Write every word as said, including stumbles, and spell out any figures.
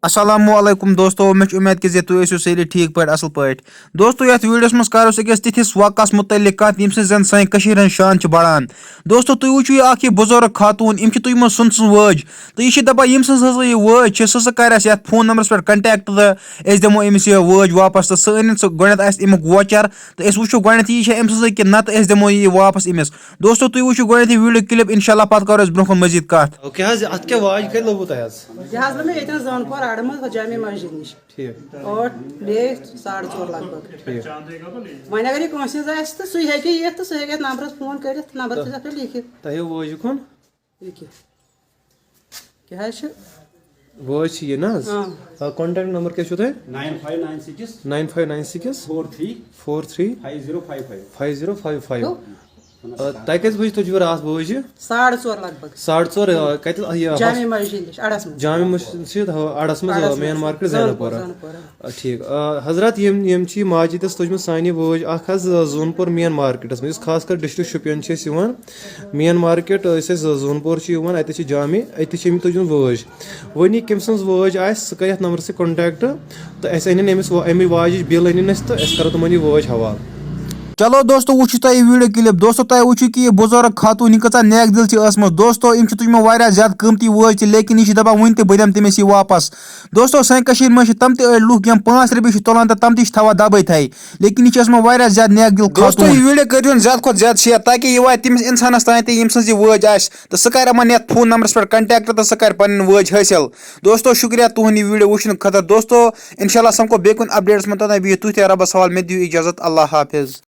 السلام علیکم دوستو، مےٚ چھِ اُمید کہِ زِ تُہۍ ٲسِو سٲری ٹھیٖک پٲٹھۍ، اَصٕل پٲٹھۍ۔ دوستو، یَتھ ویٖڈیوَس منٛز کَرو أسۍ أکِس تِتھِس واقعَس مُتعلِق کَتھ، ییٚمہِ سۭتۍ زَن سانہِ کٔشیٖرِ ہٕنٛز شان چھِ بَڑان۔ دوستو، تُہۍ وٕچھِو یہِ اَکھ یہِ بُزرٕگ خاتوٗن، یِم چھِ تُہۍ یِمَن سُنٛد سٕنٛز وٲج۔ تہٕ یہِ چھِ دَپان، ییٚمہِ سٕنٛز ہسا یہِ وٲج چھِ، سُہ سا کَرِ اَسہِ یَتھ فون نمبرَس پٮ۪ٹھ contact تہٕ أسۍ دِمو أمِس یہِ وٲج واپَس۔ تہٕ سُہ أنِن سُہ گۄڈٕنٮ۪تھ اَسہِ اَمیُک voucher، تہٕ أسۍ وٕچھو گۄڈٕنٮ۪تھ یہِ چھا أمۍ سٕنٛزٕے کِنہٕ نَتہٕ أسۍ دِمو یہِ واپَس أمِس۔ دوستو، تُہۍ وٕچھِو گۄڈٕنٮ۪تھ یہِ video clip، اِنشاء اللہ پَتہٕ کَرو أسۍ برٛونٛہہ کُن مٔزیٖد کَتھ۔ او، کیٛاہ حظ، اَتھ کیٛاہ واج کَتہِ لوٚبوٕ تۄہہِ حظ؟ یہِ حظ لوٚب مےٚ ییٚتٮ۪ن زٲنہٕ پور اَڈٕ منٛز جامع مسجد نِش۔ ٹھیٖک۔ ٲٹھ بیٚیہِ ساڑٕ ژور لگ بگ۔ ٹھیٖک۔ وۄنۍ اگر یہِ کٲنٛسہِ ہٕنٛز آسہِ تہٕ سُہ ہیٚکہِ یِتھ تہٕ سُہ ہیٚکہِ اَتھ نمبرَس فون کٔرِتھ، نمبر تہِ چھُ اَتھ پٮ۪ٹھ لیٖکھِتھ۔ تۄہہِ وٲج یہِ کُن؟ یہِ کیٛاہ؟ کیٛاہ حظ چھُ؟ وٲج چھِ یہِ نہ حظ؟ آ۔ آ، contact number کیٛاہ چھُو تۄہہِ؟ Nine five nine six nine five nine six four three four three five zero five five۔ Five zero five five۔ ہیوٚو؟ آ، تۄہہِ کٔژِ بجہِ تُجوٕ راتھ وٲج یہِ؟ ساڑٕ ژور لگ بگ۔ ساڑٕ ژور، آ، کَتہِ، آ، یہِ، جامع مسجد نِش، اَڈَس منٛز۔ جامع مسجد چھِ، آ، اَڈَس منٛز، آ، اَڈَس main منٛز۔ market زینہٕ زینہٕ پورہ۔ پورہ، زینہٕ پورہ۔ آ، ٹھیٖک۔ آ، حضرات، یِم، یِم چھِ یہِ مسجد یۄس تُجمٕژ سانہِ وٲج اَکھ حظ، آ، زوٗن پور main marketَس منٛز، یُس خاص کر district شُپین چھِ أسۍ یِوان۔ Main market، أسۍ ٲسۍ زوٗن پور چھِ یِوان، اَتہِ چھِ جامع، أتی چھِ أمۍ تُجمٕژ وٲج۔ وۄنۍ یہِ کٔمۍ سٕنٛز وٲج آسہِ، سُہ کَرِ یَتھ نمبرَس سۭتۍ contact تہٕ اَسہِ اَنن أمِس وۄ-، اَمہِ واجِچ bill اَنن اَسہِ تہٕ أسۍ کَرو تِمَن یہِ وٲج حوالہٕ۔ چلو دوستو، وٕچھِو تۄہہِ یہِ video clip۔ دوستو، تۄہہِ وٕچھِو کہِ یہِ بُزرٕگ خاتوٗن، یہِ کۭژاہ نیک دِل چھِ ٲسمٕژ۔ دوستو، یِم چھِ تُجمٕژ واریاہ زیادٕ قۭمتی وٲج تہِ، لیکن یہِ چھِ دَپان وٕنہِ تہِ بہٕ دِمہٕ تٔمِس یہِ واپَس۔ دوستو، سانہِ کٔشیٖرِ منٛز چھِ تِم تہِ أڑۍ لُکھ، یِم پانٛژھ رۄپیہِ چھِ تُلان تہٕ تِم تہِ چھِ تھاوان دَبٕے تھَے۔ لیکن یہِ چھِ ٲسمٕژ واریاہ زیادٕ نیک دِل دوستو، خاتوٗن۔ یہِ video کٔرۍزیون زیادٕ کھۄتہٕ زیادٕ share، تاکہِ یہِ واتہِ تٔمِس اِنسانَس تام تہِ، ییٚمہِ سٕنٛز یہِ وٲج آسہِ، تہٕ سُہ کَرِ یِمَن یَتھ فون نمبرَس پٮ۪ٹھ contact تہٕ سُہ کَرِ پَنٕنۍ وٲج حٲصِل۔ دوستو، شُکریہ تُہُنٛد یہِ video وٕچھنہٕ خٲطرٕ۔ دوستو، اِنشاء اللہ سَمکھو بیٚیہِ کُنہِ updateَس منٛز، توٚتام بِہِو تُہۍ تہِ رۄبَس حوالہٕ، مےٚ دِیِو اِجازت، اللہ حافظ۔